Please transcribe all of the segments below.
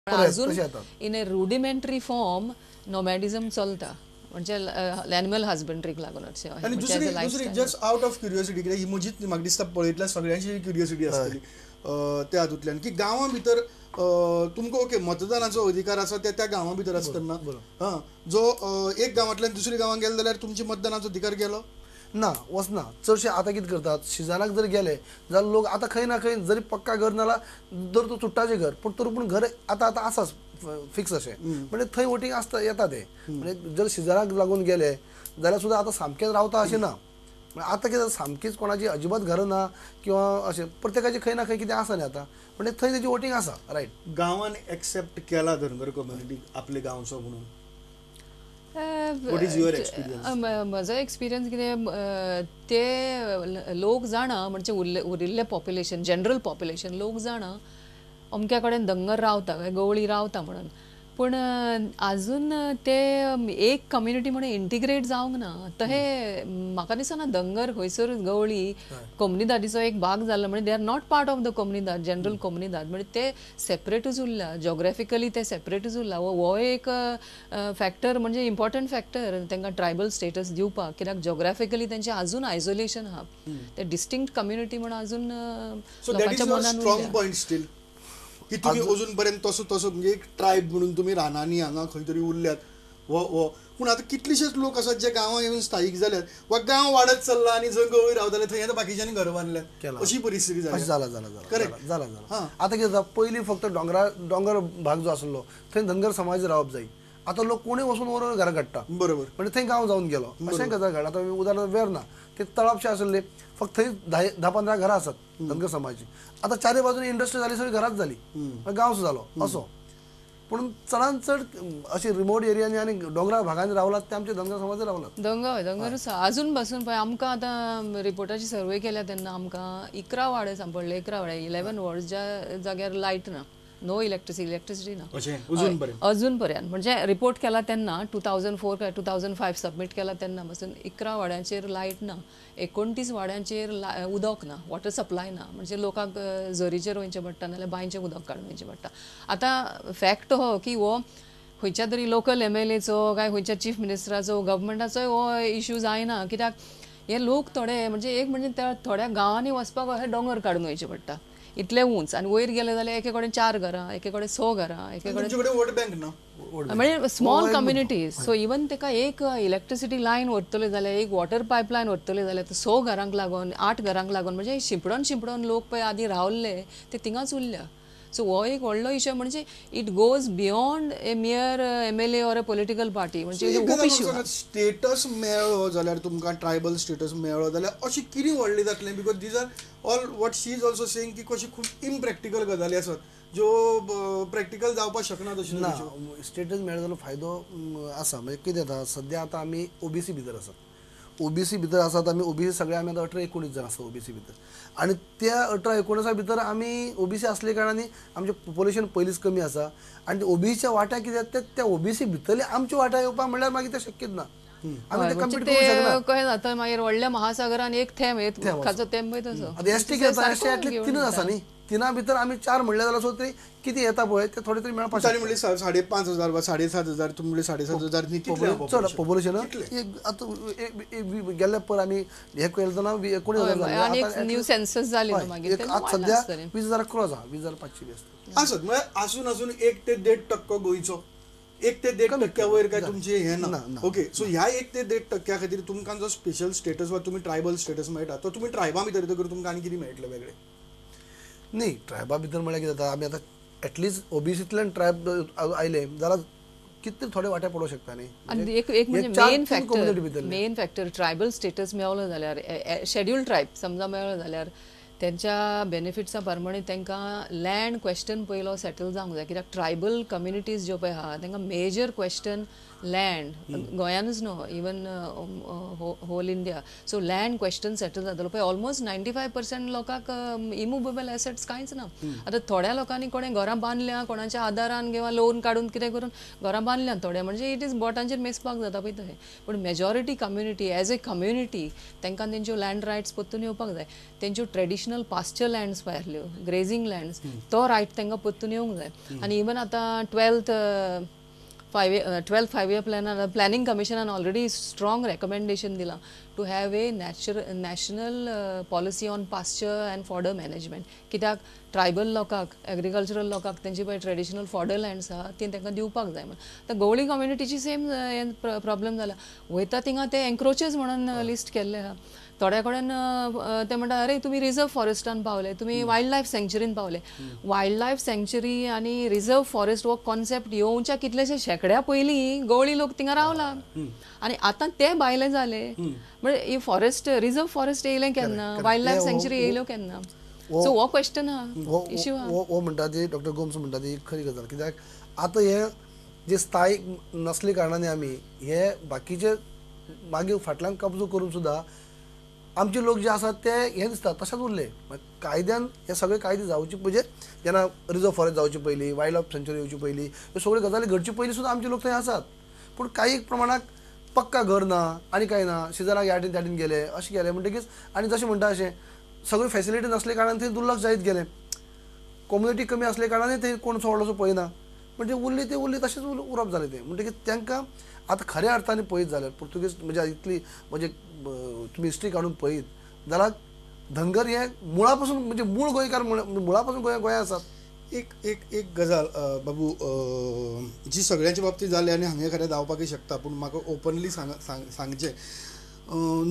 अजून in a rudimentary form nomadism चलता, म्हणजे एनिमल हजबंड्रीक लागून. आनी दुसरी जस्ट आउट ऑफ क्युरियोसिटी, कित्याक ही म्हजीच म्हाका दिसता पळयतल्या सगळ्यांची क्युरियोसिटी आसतली त्या हातूंतल्यान, की गांवां भितर तुमकां ओके मतदानाचो अधिकार आसा त्या त्या गांवां भितर आसतना, हां, जो एक गांवांतल्यान दुसऱ्या गांवांत गेले जाल्यार तुमचे मतदानाचो अधिकार गेलो ना, वचना. चडशे आतां कितें करतात, शिजनाक जर गेले जाल्यार लोक आतां खंय ना खंय जरी पक्का घर ना जाल्यार जर तो चुट्टाचें घर, पूण तरी पूण घर आतां आतां आसा फिक्स अशें, म्हणजे थंय वोटींग आसता येता ते. म्हणजे जर शिजनाक लागून गेले जाल्यार सुद्दां आतां सामकेंच रावता अशें ना. आतां कितें सामकीच कोणाची अजिबात घरां ना किंवा अशें प्रत्येकाचें खंय ना खंय कितें आसा न्ही आतां, म्हणजे थंय तेजी वोटींग आसा. रायट. गांवान एक्सेप्ट केला धनगर कम्युनिटी आपले गांवचो म्हणून? What is your experience? म्हजो एक्सपिरियन्स कितें, ते लोक जाणा, म्हणजे उरिल्लें पॉप्युलेशन, जनरल पॉप्युलेशन लोक जाणा अमक्या कडेन धनगर रावता, गवळी रावता म्हणून, पूण आजून ते एक कम्युनिटी म्हणून इंटिग्रेट जावंक ना. तहे म्हाका दिसना धनगर खंयसर गवळी कोमुनिदादीचो एक भाग जालो, म्हणजे they are not part of the comunidad, general comunidad, म्हणजे ते सेपरेटूच उरला, जोग्राफिकली ते सेपरेटूच उरला. हो एक फॅक्टर, म्हणजे इम्पॉर्टंट फॅक्टर तांकां ट्रायबल स्टेटस दिवपाक, कित्याक जोग्राफिकली तेंचें आजून आयसोलेशन आहा, ते डिस्टिंक्ट कम्युनिटी म्हणून आजून लोकांच्या मनान. की तुमी अजून पर्यंत तसो तसो म्हणजे एक ट्रायब म्हणून तुमी रानांनी हांगा खंय तरी उरल्यात हो हो, पूण आतां कितलेशेच लोक आसात जे गांवां येवन स्थायीक जाल्यात वा गांव वाडत चल्ला आनी जंय गवळी रावताले थंय आतां बाकीच्यांनी घर बांदल्यात, अशी परिस्थिती जाली. जाला जाला करेक्ट जाला जाला. आतां कितें जाता, पयलीं फक्त डोंगर भाग जो आसलो थंय धनगर समाज रावप जाय, आतां लोक कोणूय वचून व्हरून घरां काडटा, बरोबर, म्हणजे थंय गांव जावन गेलो अशें गजाल घडटा. आतां उदाहरण वेर्ना ते तळापशे आसले, फक्त थंय 10-15 घरां आसात धनगर समाजाची, आतां चारूय बाजून इंडस्ट्री जाली, सगळी घरांच जाली, गांवसो जालो असो. पूण चडान चड अशी रिमोट एरियांनी आनी दोंगरा भागांनी रावलात ते आमचे धनगर समाज रावलात. धनगर अजून पासून पळय आमकां आतां रिपोर्टाची सर्वे केल्या तेन्ना आमकां 11 वाडे सांपडले, 11 वाडे 11 वॉर्ड्स ज्या जाग्यार लायट ना, नो इलेक्ट्रिसिटी, इलेक्ट्रिसिटी ना अजून पर्यंत. म्हणजे रिपोर्ट केला तेन्ना 2004 काय 2005 सबमीट केला तेन्ना पासून 11 वाड्यांचेर लायट ना, 29 वाड्यांचेर उदक ना, वॉटर सप्लाय ना, म्हणजे लोकांक झरीचेर वयचें पडटा नाल्यार बांयचें उदक काडून वयचें पडटा. आतां फॅक्ट हो की हो खंयच्या तरी लोकल MLAचो काय खंयच्या चीफ मिनिस्टराचो गव्हर्मेंटाचोय हो इश्यू जायना, कित्याक हे लोक थोडे म्हणजे एक म्हणजे त्या थोड्या गांवांनी वचपाक अशें दोंगर काडून वयचें पडटा इतले उंच, आनी वयर गेले जाल्यार एके कडेन 4 घरां, एके कडेन 6 घरां, एके कडेन वोट बँक ना, म्हणजे स्मॉल कम्युनिटीज. सो इवन तेका एक इलेक्ट्रिसिटी लायन व्हरतले जाल्यार, एक वॉटर पायपलायन व्हरतले जाल्यार 6 घरांक लागून, 8 घरांक लागून, म्हणजे शिंपडोन शिंपडोन लोक पळय आदीं रावल्ले ते थिंगाच उरल्या. सो हो एक व्हडलो इश्यू, म्हणजे it goes beyond a mere MLA or a political party, म्हणजे खूब इश्यू. स्टेटस मेळ्ळो जाल्यार तुमकां ट्रायबल स्टेटस मेळ्ळो जाल्यार अशी कितें व्हडली जातलें, because these are all what she is also saying की कशी खूब इम्प्रॅक्टिकल गजाली आसात ज्यो प्रॅक्टिकल जावपाक शकना. तशें ना, स्टेटस मेळ्ळो जाल्यार फायदो आसा. म्हणजे कितें जाता, सद्या आतां आमी OBC भितर आसात, OBC भितर आसात आमी, OBC सगळे आमी आतां 18-19 जाण आसा OBC भितर, आनी त्या 18-19 भितर आमी OBC आसले कारणान आमचें पॉप्युलेशन पयलींच कमी आसा, आनी OBCच्या वाट्याक कितें जाता त्या OBC भितरले आमच्या वाट्याक येवपाक म्हणल्यार मागीर तें शक्यच ना. कशें जाता मागीर व्हडल्या महासागरान एक थेंब, उदकाचो थेंब पळय तसो. आतां ST घेता, ST at least 3 आसा न्ही, 3 भितर आमी 4 म्हणले जाल्यार सुद्दां तरी कितें येता पळय ते थोडे तरी मेळपाक शकता. म्हणले 5,500 वा 7,500, तुमी म्हणले 7,500 न्ही, कितलें चड पॉप्युलेशन आतां गेल्ले पर आमी हें केलें तेन्ना 19,000 जालें, न्यू सेन्सस जाली मागीर आतां सद्या 20,000 क्रॉस आसा, 20,500 बी आसता. आसत म्हळ्यार आसून आसून 1 ते 1.5% गोंयचो, 1 ते 1.5% वयर काय तुमचें हें ना. ओके, सो ह्या 1 ते 1.5% खातीर तुमकां जो स्पेशल स्टेटस वा तुमी ट्रायबल स्टेटस मेळटा तो तुमी ट्रायबा भितर येतकर तुमकां आनी कितें मेळटलें वेगळें? न्ही, ट्रायबा भितर म्हळ्यार कितें जाता, आमी आतां एटलिस्ट OBCतल्यान ट्रायब आयले जाल्यार कितले थोडे वांटे पडोवंक शकता न्ही. आनी एक म्हणजे मेन फॅक्टर ट्रायबल स्टेटस मेळ्ळो जाल्यार, शेड्यूल ट्रायब समजा मेळ्ळो जाल्यार त्यांच्या बेनिफिट्सा प्रमाणे तांकां लँड क्वेश्चन पयलो सेटल जावंक जाय, कित्याक ट्रायबल कम्युनिटीज ज्यो पळय आहा तांकां मेजर क्वेश्चन लँड, गोंयानूच न्हू even whole India, so land question settle जातलो पळय. ऑलमोस्ट 95% लोकांक इमुवेबल एसेट्स कांयच ना. आतां थोड्या लोकांनी कोणें घरां बांदल्या, कोणाच्या आदारान किंवा लोन काडून कितें करून घरां बांदल्या थोडे, म्हणजे it is बोटांचेर मेजपाक जाता पळय तशें. पूण majority community as a community तांकां तेंच्यो लँड रायट्स परतून येवपाक जाय, तेंच्यो ट्रेडिशनल ट्रेडिशनल पास्चर लँड्स पळय आसल्यो, ग्रेजींग लँड्स, तो रायट तांकां परतून येवंक जाय. आनी इवन आतां 12th 5 year प्लॅनान प्लॅनिंग कमिशनान ऑलरेडी स्ट्रॉंग रेकमेंडेशन दिलां to have a national policy on pasture and fodder management. कित्याक ट्रायबल लोकांक, एग्रीकल्चरल लोकांक तेंची पळय ट्रेडिशनल फॉडर लँड्स आहा ती तांकां दिवपाक जाय म्हणून. आतां गवळी कम्युनिटीची सेम प्रॉब्लम जाला, वयता थिंगा ते एन्क्रोचर्स म्हणून लिस्ट केल्ले आहा. थोड्या कडेन ते म्हणटा अरे तुमी रिजर्व फॉरेस्टान पावले, तुमी वायल्ड लायफ सँक्चुरीन पावले. वायल्ड लायफ सँक्चुरी आनी रिजर्व फॉरेस्ट हो कॉन्सेप्ट येवच्या कितलेशे शेंकड्या पयलीं गवळी लोक थिंगा रावला आनी आतां ते भायले जाले. म्हणजे ही फॉरेस्ट, रिजर्व फॉरेस्ट येयलें केन्ना, वायल्ड लायफ सँक्चुरी येयल्यो केन्ना? सो हो क्वेश्चन आहा, इश्यू आहा. हो म्हणटा ती डॉक्टर गोम्स म्हणटा ती खरी गजाल. कित्याक आतां हे जे स्थायीक नसले कारणान आमी हे बाकीचे मागीर फाटल्यान कब्जो करून सुद्दां आमचे लोक जे आसात ते हे दिसता तशेंच उरले. कायद्यान हे सगळे कायदे जावचे म्हणजे जेन्ना रिजर्व फॉरेस्ट जावचे पयलीं, वायल्ड लायफ सँच्युरी येवची पयलीं, ह्यो सगळ्यो गजाली घडचे पयलीं सुद्दां आमचे लोक थंय आसात. पूण काही प्रमाणाक पक्का घर ना आनी कांय ना, शिजराक ह्या त्या वटेन गेले अशें गेले म्हणटकीच, आनी जशें म्हणटा अशें सगळ्यो फेसिलिटी नासले कारणान थंय दुर्लक्ष जायत गेलें. कम्युनिटी कमी आसले कारणान थंय कोण व्हडलोसो पळयना, म्हणजे उरली ते उरली तशेंच उरप जालें तें. म्हणटकीच तांकां आतां खऱ्या अर्थान पळयत जाल्यार पुर्तुगीज म्हणजे इतली म्हणजे तुमी हिस्ट्री काडून पळयत जाल्यार धनगर हे मुळा पासून म्हणजे मूळ गोंयकार मुळा पासून गोंया आसात. एक एक एक गजाल बाबू जी सगळ्यांच्या बाबतींत जाली आनी हांगा खरें जावपाकय शकता, पूण म्हाका ओपनली सांगचें,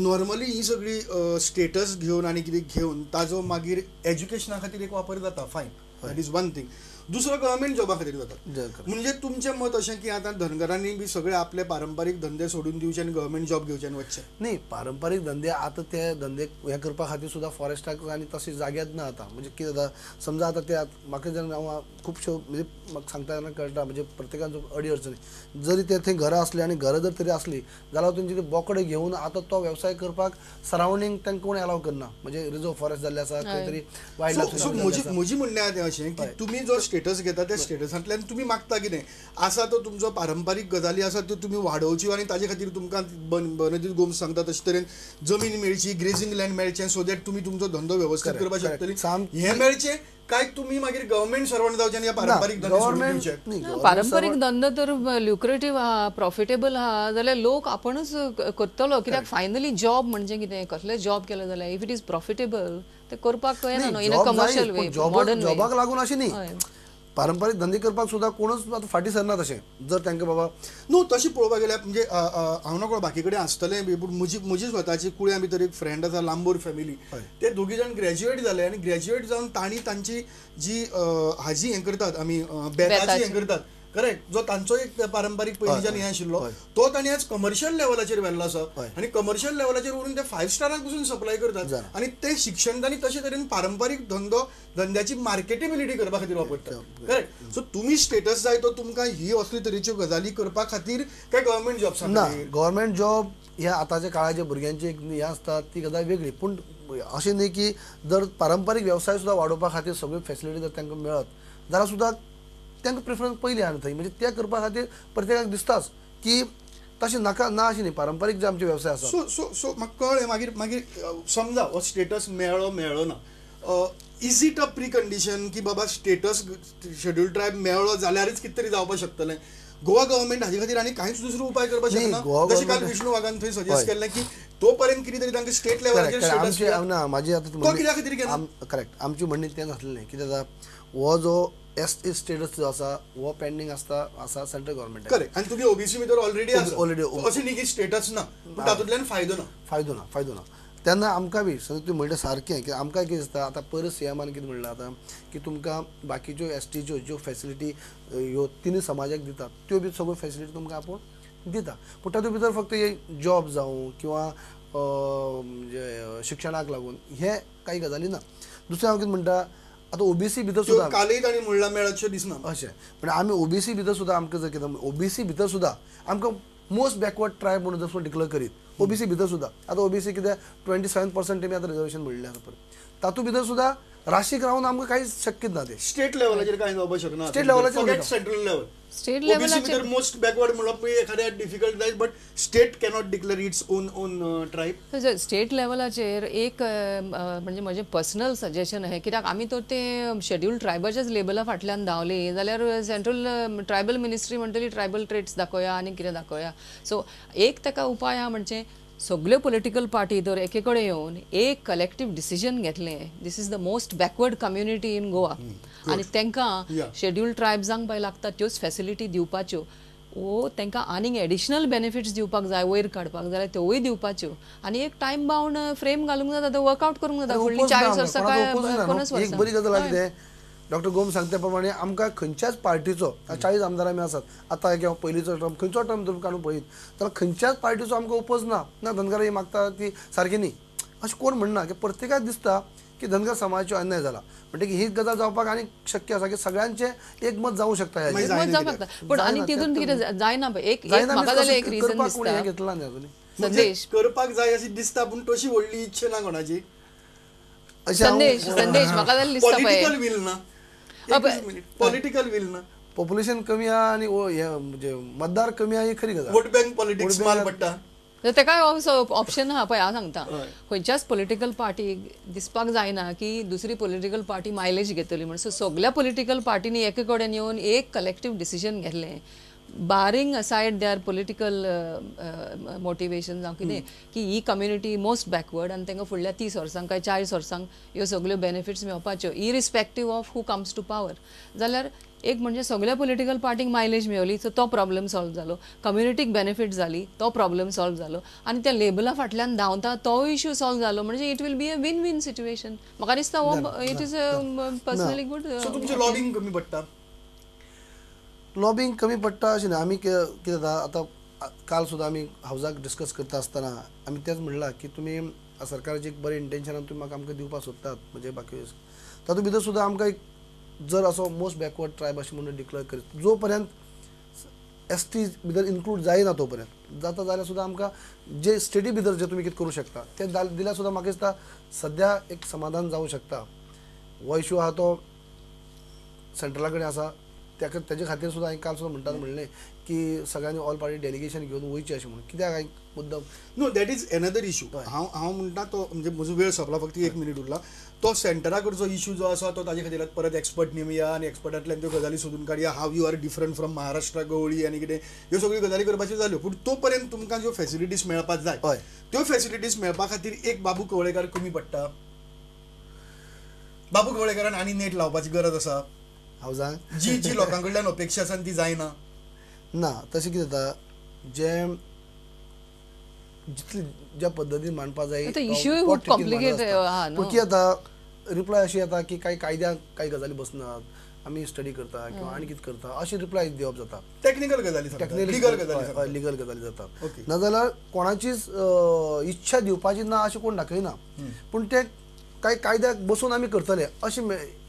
नॉर्मली ही सगळी स्टेटस घेवन आनी कितें घेवन ताजो मागीर एज्युकेशना खातीर एक वापर जाता, fine, that is one thing. दुसरो गव्हर्मेंट जॉबा खातीर जाता. म्हणजे तुमचें मत अशें की आतां धनगरांनी बी सगळे आपले पारंपारीक धंदे सोडून दिवचे आनी गव्हर्मेंट जॉब घेवचे आनी वचचे? न्ही, पारंपारीक धंदे आतां ते धंदे हे करपा खातीर सुद्दां फॉरेस्टाक आनी तशे जाग्यात ना आतां. म्हणजे कितें जाता, समजा आतां ते म्हाका जेन्ना हांव खुबश्यो म्हणजे म्हाका सांगता तेन्ना कळटा, म्हणजे प्रत्येकाचो अडी अडचणी जरी ते थंय घरां आसली आनी घरां जर तरी आसली जाल्यार तेंची ती बोकडे घेवन आतां तो वेवसाय करपाक सरावंडींग तांकां कोण एलाव करना. म्हणजे रिजर्व फॉरेस्ट जाल्ले आसा खंय तरी वायल्ड लायफ. म्हजी म्हणणें अशें की तुमी जो स्टेटस घेता त्या स्टेटसांतल्यान तुमी मागता कितें आसा तो तुमचो पारंपारीक गजाली आसा त्यो तुमी वाडोवच्यो आनी ताजे खातीर तुमकां बनजीत गोम्स सांगता तशे तरेन जमीन मेळची, ग्रेजींग लँड मेळचें, सो that तुमी तुमचो धंदो वेवस्थीत करपाक शकतली, हें मेळचें काय तुमी मागीर गव्हर्मेंट सर्वंट जावचे आनी पारंपारीक धंदे सोडून दिवचे? पारंपारीक धंदो तर ल्युक्रेटीव आहा, प्रॉफिटेबल आहा जाल्यार लोक आपणूच करतलो. कित्याक फायनली जॉब म्हणजे कितें, कसलें जॉब केलें जाल्यार if it is profitable ते करपाक येना न्हू, in a commercial way, modern way. जॉबाक लागून अशें न्ही, पारंपारीक धंदे करपाक सुद्दां कोणूच आतां फाटीं सरना तशें जर तांकां बाबा न्हू तशें पळोवपाक गेल्यार म्हणजे हांव नकळो बाकी कडेन आसतलें बी, पूण म्हजी स्वताची कुळ्यां भितर एक फ्रेंड आसा, लांबोर फॅमिली, ते दोगी जाण ग्रॅज्युएट जाले आनी ग्रॅज्युएट जावन तांणी तांची जी हाजी हें करतात आमी बेताची हें करतात, करेक्ट, जो तांचो एक पारंपारीक पयलींच्यान हें आशिल्लो तो तांणी आज कमर्शियल लेवलाचेर व्हेल्लो आसा आनी कमर्शियल लेवलाचेर व्हरून ते 5 स्टारांक पसून सप्लाय करतात आनी ते शिक्षण तांणी तशे तरेन पारंपारीक धंद्याची मार्केटेबिलिटी करपा खातीर वापरतात, करेक्ट. सो तुमी स्टेटस जाय तो तुमकां ही असले तरेच्यो गजाली करपा खातीर काय गव्हर्मेंट जॉब? ना, गव्हर्मेंट जॉब ह्या आतांच्या काळाच्या भुरग्यांची एक हें आसता ती गजाल वेगळी. पूण अशें न्ही की जर पारंपारीक वेवसाय सुद्दां वाडोवपा खातीर सगळ्यो फेसिलिटी जर तांकां मेळत जाल्यार सुद्दां तांकां प्रिफरन्स पयलीं आहा थंय. म्हणजे ते करपा खातीर प्रत्येकाक दिसताच की तशें नाका ना अशें न्ही, पारंपारीक जे आमचे वेवसाय आसा. सो सो सो म्हाका कळ्ळें. मागीर मागीर समजा हो स्टेटस मेळ्ळो मेळ्ळो ना, is it a pre condition की बाबा स्टेटस शेड्यूल ट्रायब मेळ्ळो जाल्यारच कितें तरी जावपाक शकतलें? गोवा गव्हर्मेंट हाजे खातीर आनी कांयच दुसरो उपाय करपाक शकना? जशें काल विष्णू वाघान थंय सजेस्ट केल्लें की तो पर्यंत कितें तरी तांकां स्टेट लेवलाचेर ना. म्हाजी आतां कित्या खातीर करेक्ट, आमची म्हणणी तें नासलें कितें जाता, हो जो एस टी स्टेटस जो आसा हो पेंडींग आसता आसा सेंट्रल गव्हर्मेंट, करेक्ट, आनी तुमी ओबीसी भितर ऑलरेडी आसा, ऑलरेडी अशें न्ही की स्टेटस ना पूण तातूंतल्यान फायदो ना, फायदो ना, फायदो ना. तेन्ना आमकां बी समज तुमी म्हणलें सारकें की आमकां कितें दिसता आतां पयर सीएमान कितें म्हणलां आतां की तुमकां बाकीच्यो एस टीच्यो ज्यो फेसिलिटी ह्यो तिनूय समाजाक दितात त्यो बी सगळ्यो फेसिलिटी तुमकां आपूण दिता, पूण तातूंत भितर फक्त जॉब जावं किंवां म्हणजे शिक्षणाक लागून हे कांय गजाली ना. दुसरें हांव कितें म्हणटा, आतां ओबीसी भितर सुद्दां कालय तांणी म्हणलां मेळतशें दिसना अशें, पण आमी ओबीसी भितर सुद्दां आमकां जर कितें ओबीसी भितर सुद्दां आमकां मोस्ट बॅकवर्ड ट्रायब म्हणून जर डिक्लेअर करीत ओबीसी भितर सुद्दां आतां ओबीसी कितें 27% तेमी आतां रिजर्वेशन म्हणिल्लें आसा पळय, तातूंत भितर सुद्दां राशीक रावन आमकां कांयच शक्यच ना. ते स्टेट लेवलाचेर कांय जावपाक शकना, स्टेट लेवलाचेर सेंट्रल लेवल स्टेट लेवलाचेर मोस्ट बॅकवर्ड म्हणप एखाद्या डिफिकल्ट जायत, but state cannot declare its own own tribe. State लेवलाचेर एक म्हणजे म्हजें पर्सनल सजेशन आहे, कित्याक आमी तर ते शेड्यूल ट्रायबाच्याच लेबला फाटल्यान धांवली जाल्यार सेंट्रल ट्रायबल मिनिस्ट्री म्हणटली ट्रायबल ट्रेट्स दाखोवया आनी कितें दाखोवया. सो एक ताका उपाय आहा म्हणजे सगळ्यो पॉलिटिकल पार्टी तर एके कडेन येवन एक कलेक्टीव डिसिजन घेतलें, this is the most backward community in Goa आनी तांकां शेड्यूल ट्रायब्सांक पळय लागता त्योच फॅसिलिटी दिवपाच्यो, वो तांकां आनीक एडिशनल बेनिफिट्स दिवपाक जाय वयर काडपाक जाल्यार त्योवूय दिवपाच्यो आनी एक टायम बाउंड फ्रेम घालूंक जाता, तो वर्कआउट करूंक जाता फुडलीं 40 वर्सां काय 50 वर्सां. एक बरी गजाल कितें डॉक्टर गोम्स सांगता प्रमाणे आमकां खंयच्याच पार्टीचो 40 आमदार आमी आसात आतां किंवा पयलींचो टर्म खंयचो टर्म जर काडून पळयत जाल्यार खंयच्याच पार्टीचो आमकां ओपोज ना. ना धनगर ही मागता ती सारकी न्ही अशें कोण म्हणना, की प्रत्येकाक दिसता की धनगर समाजाचो अन्याय जाला, म्हणटकीर ही गजाल जावपाक आनी शक्य आसा की सगळ्यांचें एकमत जावं शकता. एकमत जावंक शकता पूण आनी तितून कितें जायना एक म्हाका जाल्यार एक रिजन दिसता घेतला न्ही अजून संदेश करपाक जाय अशी दिसता पूण तशी व्हडली इच्छा ना कोणाची. संदेश संदेश म्हाका जाल्यार दिसता पॉलिटिकल will ना, पॉलिटिकल will ना, पॉप्युलेशन कमी आहा आनी म्हणजे मतदार कमी आहा ही खरी गजाल. वोट बँक पॉलिटिक्स माल पडटा तेकाय ऑप्शन आहा पळय. हांव सांगता खंयच्याच पॉलिटिकल पार्टीक दिसपाक जायना की दुसरी पॉलिटिकल पार्टी मायलेज घेतली म्हण. सो सगळ्या पॉलिटिकल पार्टींनी एके कडेन येवन एक कलेक्टीव डिसिजन घेतलें, barring aside their political motivation जावं कितें, की ही कम्युनिटी मोस्ट बॅकवर्ड आनी तांकां फुडल्या 30 वर्सांक काय 40 वर्सांक ह्यो सगळ्यो benefits मेळपाच्यो irrespective of who comes to power. जाल्यार एक म्हणजे सगळ्या पॉलिटिकल पार्टीक मायलेज मेवली सो तो प्रॉब्लम सॉल्व जालो, कम्युनिटीक बेनिफीट जाली तो प्रॉब्लम सॉल्व जालो आनी त्या लेबला फाटल्यान धांवता तो इश्यू सॉल्व जालो. म्हणजे it will be a win win situation. म्हाका दिसता हो it is personally good. So तुमचें लॉबिंग कमी पडटा? लॉबिंग कमी पडटा अशें न्ही. आमी कितें जाता आतां काल सुद्दां आमी हावजाक डिस्कस करता आसतना आमी तेंच म्हणलां की तुमी सरकाराचें एक बरें इंटेन्शनान तुमी म्हाका आमकां दिवपाक सोदतात म्हणजे बाकी तातूंत भितर सुद्दां आमकां एक जर असो मोस्ट बॅकवर्ड ट्रायब अशें म्हणून डिक्लेअर करीत जो पर्यंत एस टी भितर इन्क्लूड जायना तो पर्यंत जाता जाल्यार सुद्दां आमकां जे स्टेटी भितर जे तुमी कितें करूं शकता तें दिल्यार सुद्दां म्हाका दिसता सद्या एक समाधान जावं शकता. हो इशू आहा तो सेंट्रला कडेन आसा, ताका तेजे खातीर सुद्दां हांवें काल सुद्दां म्हणटात म्हणलें की सगळ्यांनी ऑल पार्टी डेलिगेशन घेवन वयचें अशें म्हणून. कित्याक हांवें मुद्दम no that is another issue. हांव हांव म्हणटा तो म्हणजे म्हजो वेळ सोंपला, फक्त 1 मिनीट उरला. तो सेंटरा कडचो इशू जो आसा तो ताजे खातीर परत एक्सपर्ट नेमया आनी एक्सपर्टांतल्यान त्यो गजाली सोदून काडया, how you are different from Maharashtra गवळी आनी कितें ह्यो सगळ्यो गजाली करपाच्यो जाल्यो. पूण तो पर्यंत तुमकां ज्यो फेसिलिटीज मेळपाक जाय त्यो फेसिलिटीज मेळपा खातीर एक बाबू कवळेकार कमी पडटा, बाबू कवळेकारान आनी नेट लावपाची गरज आसा. हावजांक जी जी लोकां कडल्यान अपेक्षा आसा ती जायना ना. तशें कितें जाता जें जितली ज्या पद्दतीन मांडपा जाय इश्यूय कॉम्प्लिकेट आहा. पूण कितें जाता रिप्लाय अशी येता की कांय कायद्याक कांय गजाली बसनात, आमी स्टडी करता किंवा आनी कितें करता अशी रिप्लाय दिवप जाता. टेक्निकल गजाली, टेक्निकल गजाली, लिगल गजाली जाता. नाजाल्यार कोणाचीच इच्छा दिवपाची ना अशें कोण दाखयना, पूण ते कांय कायद्याक बसून आमी करतले अशें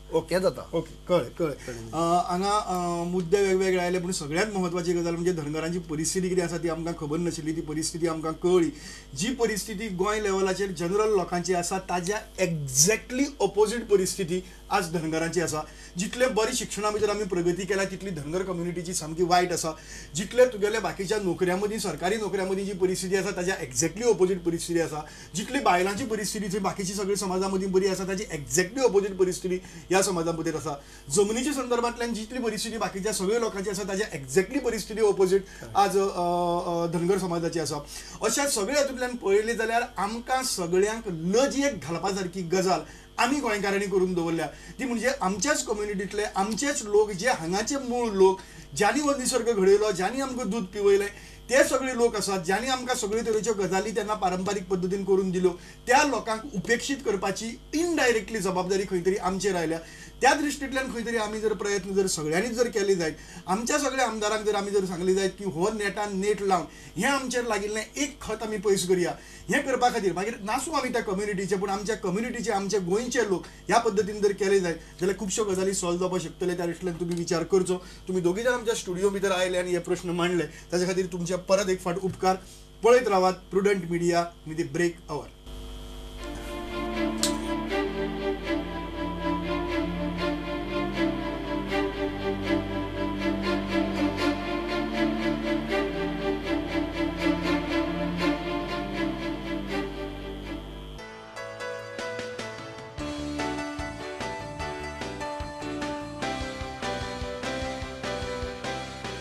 ओके जाता. ओके कळ्ळें कळ्ळें. हांगा मुद्दे वेगवेगळे आयले पूण सगळ्यांत म्हत्वाची गजाल म्हणजे धनगरांची परिस्थिती कितें आसा ती आमकां खबर नाशिल्ली, ती परिस्थिती आमकां कळ्ळी. जी परिस्थिती गोंय लेवलाचेर जनरल लोकांची आसा ताज्या एक्झॅक्टली ऑपोजीट परिस्थिती आज धनगरांची आसा. जितले बरी शिक्षणा भितर आमी प्रगती केल्या तितली धनगर कम्युनिटीची सामकी वायट आसा. जितले तुगेले बाकीच्या नोकऱ्यां मदीं सरकारी नोकऱ्यां मदीं जी परिस्थिती आसा ताज्या एक्झॅक्टली ऑपोजीट परिस्थिती आसा. जितली बायलांची परिस्थिती जी बाकीची सगळी समाजा मदीं बरी आसा ताजी एक्झॅक्टली ऑपोजीट परिस्थिती ह्या समाजा भितर आसा. जमनीच्या संदर्भांतल्यान जितली परिस्थिती बाकीच्या सगळ्या लोकांची आसा ताज्या एक्झॅक्टली परिस्थिती ऑपोजीट आज धनगर समाजाची आसा. अशा सगळ्या हातूंतल्यान पळयली जाल्यार आमकां सगळ्यांक लज एक घालपा सारकी गजाल आमी गोंयकारांनी करून दवरल्या ती म्हणजे आमच्याच कम्युनिटींतले आमचेच लोक जे हांगाचे मूळ लोक ज्यांनी हो निसर्ग घडयलो, ज्यांनी आमकां दूद पिवयलें ते सगळे लोक आसात, ज्यांनी आमकां सगळे तरेच्यो गजाली त्यांना पारंपारीक पद्दतीन करून दिल्यो त्या लोकांक उपेक्षीत करपाची इनडायरेक्टली जबाबदारी खंय तरी आमचेर आयल्या. त्या दृश्टींतल्यान खंय तरी आमी जर प्रयत्न जर सगळ्यांनीच जर केले जायत, आमच्या सगळ्या आमदारांक जर आमी जर सांगले जायत की हो नेटान नेट लावन हें आमचेर लागिल्लें एक खत आमी पयस करया, हें करपा खातीर मागीर नासूं आमी त्या कम्युनिटीचे पूण आमच्या कम्युनिटीचे आमचे गोंयचे लोक ह्या पद्दतीन जर केले जायत जाल्यार खुबश्यो गजाली सॉल्व जावपाक शकतले. त्या दृश्टींतल्यान तुमी विचार करचो. तुमी दोगी जाण आमच्या स्टुडियो भितर आयले आनी हे प्रश्न मांडले ताजे खातीर तुमचे परत एक फावट उपकार. पळयत रावात प्रुडंट मिडिया निधी ब्रेक our.